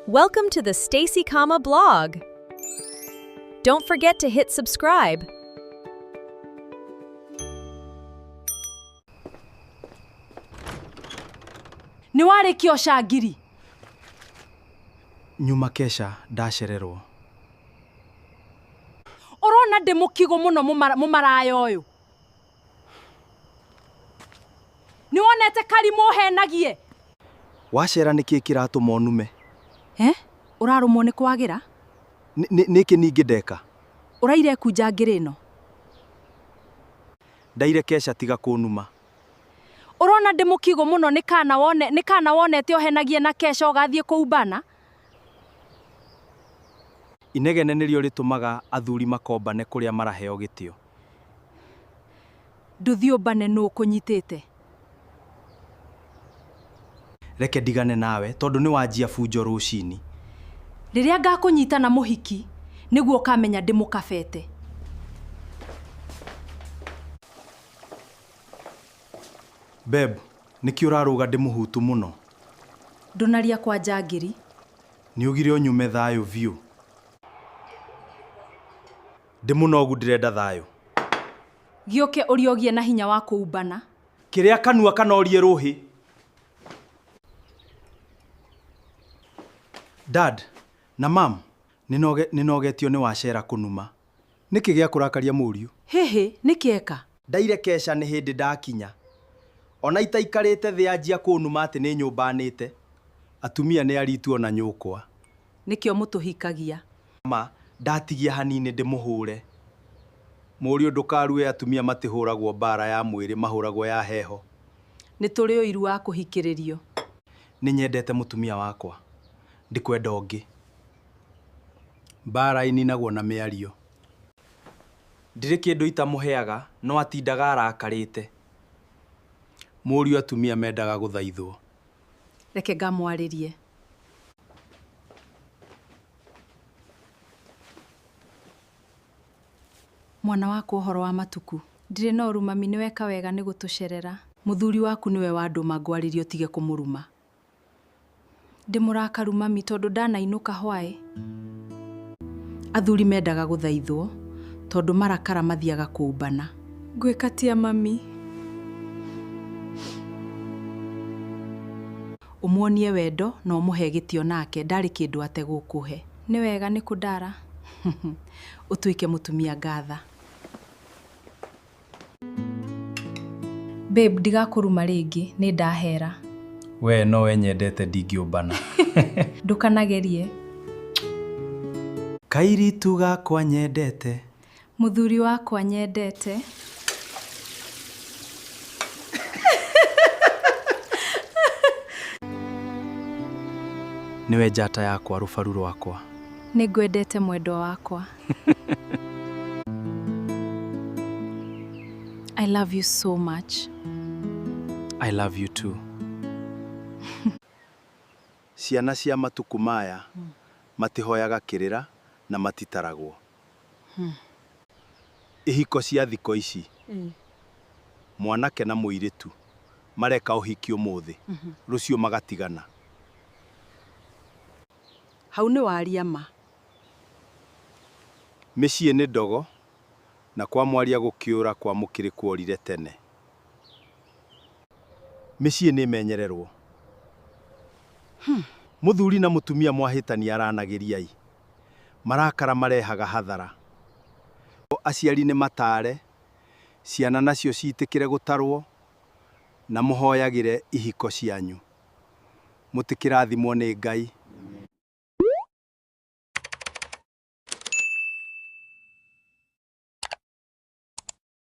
Welcome to the Stacy Kama blog. Don't forget to hit subscribe. Nĩ warĩkia ũcangiri? Nyuma kesha ndacererwo. Ũrona ndĩ mũkigũ mũno mũmaraya ũyũ. Nĩ wonete karimũ ũhenagie? Wacera nĩkĩ kĩratũma ũnume? Eh? Ũrarũmwo nĩ kwagĩra? Nĩkĩ ningĩ ndeka? Ũraire kũ njangiri ĩno? Ndaire kesha tiga kũnuma. Ũrona ndĩ mũkigũ mũno nĩ kana wone nĩ kana wonete ũhenagie na kesha ũgathiĩ kũumbana? Inegene nĩrĩo rĩtũmaga athuri makombane kũrĩa maraheo gĩtĩo. Ndũthiĩ ũmbane nũ ũkũnyitĩte? Reke ndigane nawe tondũ nĩwanjia bunjo rũcinĩ. Rĩrĩa ngakũnyita na mũhiki nĩguo ũkamenya ndĩ mũkabete. Beb, nĩkĩ ũrarũga ndĩ mũhũtu mũno? Ndũnaria kwa njangiri? Nĩugire ũnyume thayũ biũ. Ndĩ mũnogu ndĩrenda thayũ. Gĩũke ũrĩe ũgĩe na hinya wa kũumbana. Kĩrĩa kanua kanorie rũhĩ. Dad na mam nĩnogetio nĩ Wacera kũnuma. Nĩkĩ gĩakũrakaria mũriũ? Hĩhĩ, nĩkĩ eka? Ndaire kesha nĩ hĩndĩ ndakinya. Ona itaikarĩte thĩ anjia kũnuma atĩ nĩ nyũmbanĩte. Atumia nĩ aritu ona nyũkwa. Nĩkĩo mũtũhikagia. Ma ndatigia hanini ndĩmũhũre. Mũriũ ndũkarue atumia matihũragwo mbara ya mwĩrĩ mahũragwo ya heho. Nĩtũrĩ ũiru wa kũhikĩrĩrio. Nĩnyendete mũtumia wakwa ndikwenda ũngĩ. Mbara ĩninagwo na mĩario. Ndirĩ kĩndũ itamũheaga no atindaga arakarĩte. Mũriũ atumia mendaga gũthaithwo. Reke ngamwarĩrie. Mwana wakwa ũhoro wa matuku? Ndirĩ na ũru mami nĩweka wega nĩ gũtũcerera. Mũthuri waku nĩwe wandũma ngwarĩrie ũtige kũmũruma. Ndĩ mũrakaru mami tondũ ndanainũka hwaĩ. Athuri mendaga gũthaithwo tondũ marakara mathiaga kũũmbana. Ngwĩka tia mami? Ũmuonie wendo na ũmũhe gĩtĩo nake ndarĩ kĩndũ ategũkũhe. Nĩ wega nĩ kũndara. Ũtuĩke mũtumia ngatha. Babe ndigakũruma rĩngĩ nĩ ndahera. Wee nowe nyendete ndingĩũmbana. Ndũkanagerie. Kairitu gakwa nyendete. Mũthuri wakwa nyendete. Nĩwe njata yakwa rũbaru rwakwa. Nĩngwendete mwendwa wakwa. I love you so much. I love you too. Ciana cia matukũ maya matihoyaga kĩrĩra na matitaragwo. Ihiko cia thikũ ici, mwanake na mũirĩtu mareka ũhiki ũmũthĩ, rũciũ magatigana. Hau nĩ waria ma. Mĩciĩ nĩ ndogo na kwa mwaria gũkĩũra kwa mũkĩrĩ kworire tene. Mĩciĩ nĩ ĩmenyererwo. Mũthuri na mũtumia mwahĩtania aranagĩriai. Marakara marehaga hathara. Aciari nĩ mataare, ciana nacio ciitĩkĩre gũtarwo na mũhoyagĩre ihiko cianyu. Mũtikĩrathimwo nĩ Ngai.